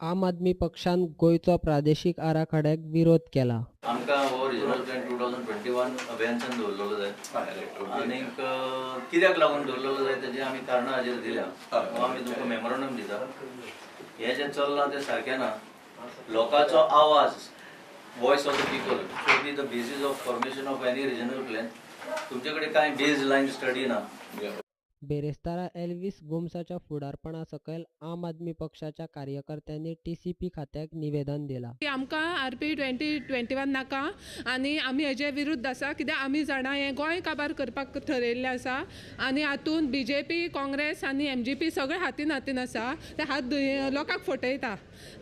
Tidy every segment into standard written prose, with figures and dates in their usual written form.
आम आदमी पक्षान गोंयचो प्रादेशीक आराखड्याक विरोध केला. आमकां हो रिजनल प्लॅन 2021 अभियानच्यान दवरलेलो जाय आनीक कित्याक लागून दवरलेलो जाय तेजी आमी कारणां हाजेर दिल्या. हो आमी तुमकां मेमोरंडम दिता. हें जें चल्लां तें सारकें ना. लोकांचो आवाज, voice of the people should be the basis of formation of any regional plan. तुमचे कडेन कांय बेज लायन स्टडी ना. बेरेस्तारा एल्विस गोम्साच्या फुडारपणा सकयल आम आदमी पक्षाच्या कार्यकर्त्यांनी टीसीपी खात्याक निवेदन दिला. आमकां आरपी 2021 नाका आनी आमी हेजे विरुद्ध आसा, कित्याक आमी जाणा हें गोंय काबार करपाक थरयल्लें आसा आनी हातूंत बीजेपी, काँग्रेस आनी एमजीपी सगळे हातीन हातीन आसा. ते हात लोकांक फटयता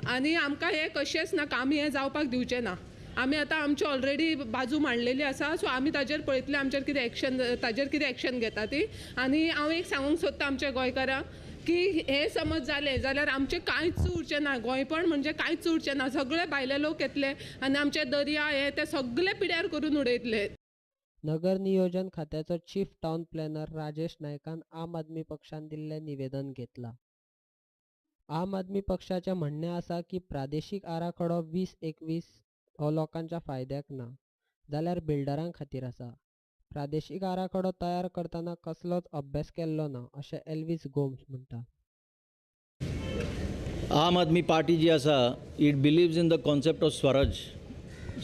आनी आमकां हें कशेंच नाका. आमी हें जावपाक दिवचें ना. आमी आतां आमची ऑलरेडी बाजू मांडलेली आसा, सो आमी ताजेर पळयतले आमचेर कितें एक्शन, ताजेर कितें एक्शन घेता ती. आनी हांव एक सांगूंक सोदतां आमच्या गोंयकारांक की हें समज जालें जाल्यार आमचें कांयच उरचें ना. गोंयपण म्हणजे कांयच उरचें ना. सगळे भायले लोक येतले आनी आमचे दर्या हे ते सगळे पिड्यार करून उडयतले. नगर नियोजन खात्याचो चीफ टावन प्लॅनर राजेश नायकान आम आदमी पक्षान दिल्लें निवेदन घेतलां. आम आदमी पक्षाचें म्हणणें आसा की प्रादेशीक आराखडो 2021 हो लोकांच्या फायद्याक ना जाल्यार बिल्डरां खातीर आसा. प्रादेशीक आराखडो तयार करतना कसलोच अभ्यास केल्लो ना अशें एल्विस गोम्स म्हणटा. आम आदमी पार्टी जी आसा, it believes in the concept of Swaraj.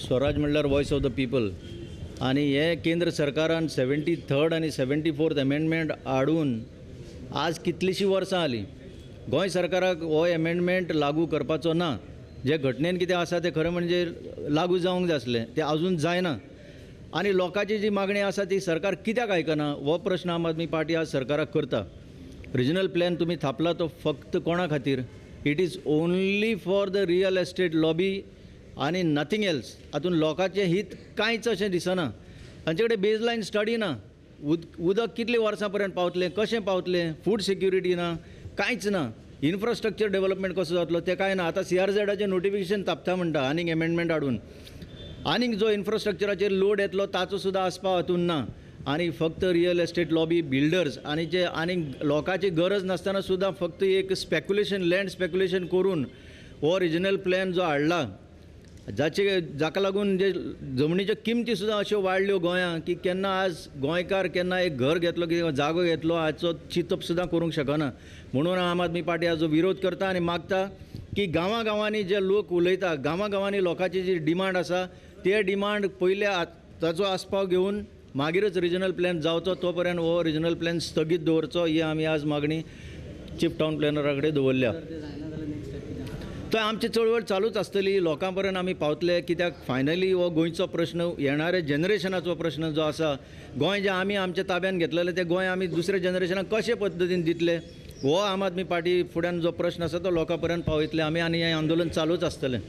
Swaraj म्हणल्यार वॉयस ऑफ the people. आनी हे केंद्र सरकारान 73rd आनी 74th amendment हाडून आज कितलींशीं वर्सां जालीं. गोंय सरकाराक हो एमेंडमेंट लागू करपाचो ना. जे घटनेन कितें आसा तें खरें म्हणजे लागू जावंक जाय आसलें, तें अजून जायना. आनी लोकांची जी मागणी आसा ती सरकार कित्याक आयकना हो प्रश्न आम आदमी पार्टी आज सरकाराक करता. रिजनल प्लॅन तुमी थापला तो फक्त कोणा खातीर? It is only for the real estate lobby आनी नथींग एल्स. हातूंत लोकांचें हीत कांयच अशें दिसना. तांचे कडेन बेज लायन स्टडी ना. उदक कितलीं वर्सां पर्यंत पावतलें, कशें पावतलें, फूड सिक्युरिटी ना, कांयच ना. इन्फ्रास्ट्रक्चर डेवलपमेंट कसो जातलो तें कांय ना. आतां सीआरझेडाचें नोटिफिकेशन तापता म्हणटा आनीक एमेंडमेंट हाडून, आनीक जो इन्फ्रास्ट्रक्चराचेर लोड येतलो ताचो सुद्दां आस्पाव हातूंत ना. आनी फक्त रियल एस्टेट लॉबी, बिल्डर्स आनी जे आनीक लोकांची गरज नासतना सुद्दां फक्त एक स्पेक्युलेशन, लँड स्पेक्युलेशन करून हो रिजनल प्लॅन जो हाडला, जाचे जाका लागून जे जमनीच्यो किमती सुद्दां अश्यो वाडल्यो गोंयांत की केन्ना आज गोंयकार केन्ना एक घर घेतलो किंवा जागो घेतलो हाचो चिंतप सुद्दां करूंक शकना. म्हणून आम आदमी पार्टी हाजो विरोध करता आनी मागता की गांवां गांवांनी जे लोक उलयता, गांवां गांवांनी लोकांची जी डिमांड आसा ते डिमांड पयले ताचो आस्पाव घेवन मागीरच रिजनल प्लॅन जावचो. तो पर्यंत हो रिजनल प्लॅन स्थगीत दवरचो ही आमी आज मागणी चीफ टावन प्लॅनरा कडेन दवरल्या. तर आमची चळवळ चालूच आसतली, लोकां पर्यंत आमी पावतले. कित्याक फायनली हो गोंयचो प्रश्न, येणाऱ्या जनरेशनाचो प्रश्न जो आसा, गोंय जें आमी आमच्या ताब्यान घेतलेलें तें गोंय आमी दुसऱ्या जनरेशनाक कशे पद्दतीन दितले हो आम आदमी पार्टी फुड्यान जो प्रश्न आसा तो लोकां पर्यंत पावयतले आमी आनी हें आंदोलन चालूच आसतलें.